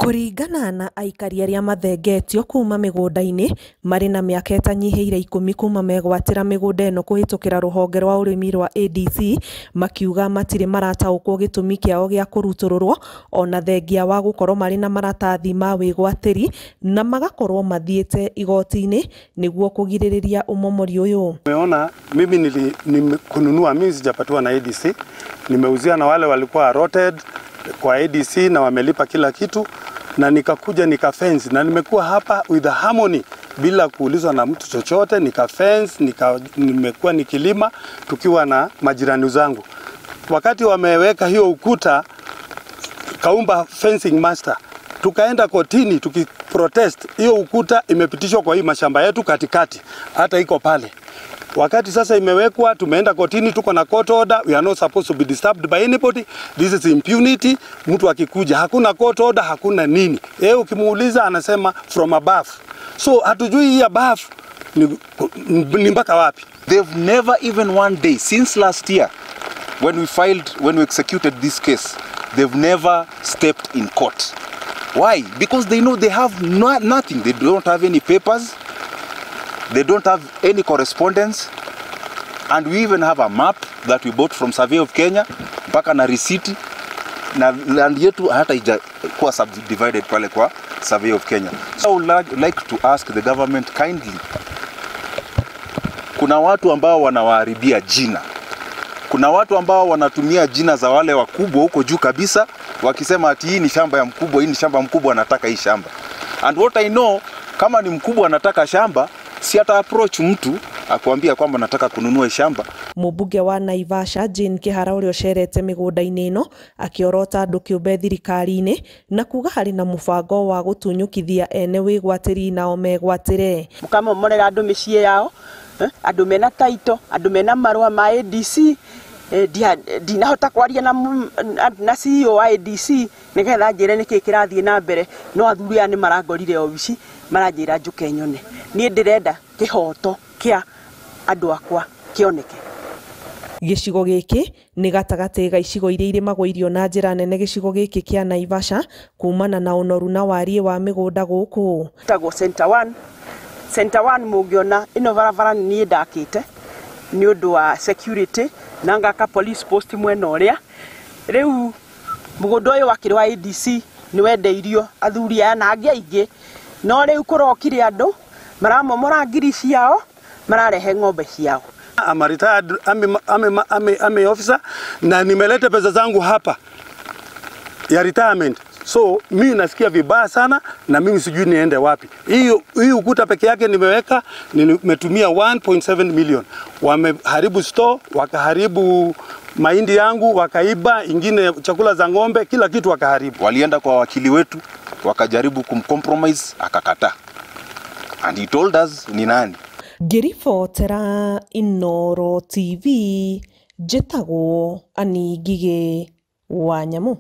Kũringana na aikari arĩa mathengetio kuma mĩgũnda-inĩ marĩ na mĩaka ĩtanyihĩire 10 kuma megwatĩra mĩgũnda ĩno kũhĩtũkĩra rũhonge rwa ũrĩmi rwa ADC, makiuga matirĩ marataũkwo gĩtũmi kĩao gĩa kũrutũrũrwo ona thengia wa gũkorwo marĩ na maratathi ma wĩgwatĩri na magakorwo mathiĩte igoti-inĩ nĩguo kũgirĩrĩria ũmomori ũyũ. Umeona mimi kununua mimi sijapatiwa na ADC, nimeuzia na wale walikuwa allotted kwa ADC na wamelipa kila kitu, na nikakuja nika fence na nimekuwa hapa with the harmony bila kuulizwa na mtu chochote, nika fence, nimekuwa nikilima tukiwa na majirani zangu. Wakati wameweka hiyo ukuta Kaumba fencing master, tukaenda kotini tukiprotest hiyo ukuta imepitishwa kwa hii mashamba yetu katikati, hata iko pale. Wakati sasa imewekwa, tumeenda kotini, tuko na court order, we are not supposed to be disturbed by anybody. This is impunity. Mtu akikuja hakuna court order, hakuna nini. Yeye ukimuuliza anasema from above. So hatujui hii above ni mpaka wapi. They've never even one day since last year when we filed, when we executed this case, they've never stepped in court. Why? Because they know they have nothing. They don't have any papers. They don't have any correspondence, and we even have a map that we bought from Survey of Kenya mpaka na receipt, na land yetu hata haijakuwa subdivided pale kwa Survey of Kenya. So I would like to ask the government kindly, kuna watu ambao wanawaharibia jina, kuna watu ambao wanatumia jina za wale wakubwa huko juu kabisa, wakisema ati hii ni shamba ya mkubwa, hii ni shamba mkubwa, anataka hii shamba. And what I know, kama ni mkubwa anataka shamba, si ata approach mtu akwambia kwamba nataka kununua shamba. Mũmbunge wa Naivasha Jane Kihara ũrĩa ũcerete mĩgũnda-inĩ ĩno akĩorota andũ kĩũmbe thirikari-inĩ na kuga harĩ na mũbango wa gũtunyũkithia ene wĩgwatĩri nao megwatĩre. Mũkamomorera andũ mĩciĩ yao, andũ mena title, andũ mena marũa ma ADC, ndinahota kwaria na CEO wa ADC nĩgetha njĩre nĩkĩ kĩrathiĩ na mbere, no athuri aya nĩ marangorire obici maranjĩra njũke nyone. Niĩ ndĩrenda kĩhoto kĩa andũ akwa kĩoneke. Gĩcigo gĩkĩ nĩ gatagatĩ ga icigo iria irĩmagwo irio na njĩra nene gĩcigo gĩkĩ kĩa Naivasha kumana na ũnoru na wariĩ wa mĩgũnda gũkũ. Tagwo Center 1. Center 1 mũngĩona ĩno barabara niĩ ndakĩte nĩ ũndũ wa security na ngaka police post mwena ũrĩa. Rĩu mũgũnda ũyũ wakĩrĩ wa ADC nĩ wendeirio athuri aya na angĩ aingĩ, no rĩu kũrokire andũ maramomora ngiri ciao, mararehe ng'ombe ciao. I'm a retired army officer na nimeleta pesa zangu hapa ya retirement. So mimi nasikia vibaya sana na mimi sijui niende wapi. Hii ukuta peke yake nimeweka, nimetumia 1.7 million. Wameharibu store, wakaharibu mahindi yangu, wakaiba ingine chakula za ng'ombe, kila kitu wakaharibu. Walienda kwa wakili wetu, wakajaribu kumcompromise, akakataa. And he told us ni nani. Ngĩribotera Inooro TV, njĩtagwo Annie Ngigĩ wa Nyamu.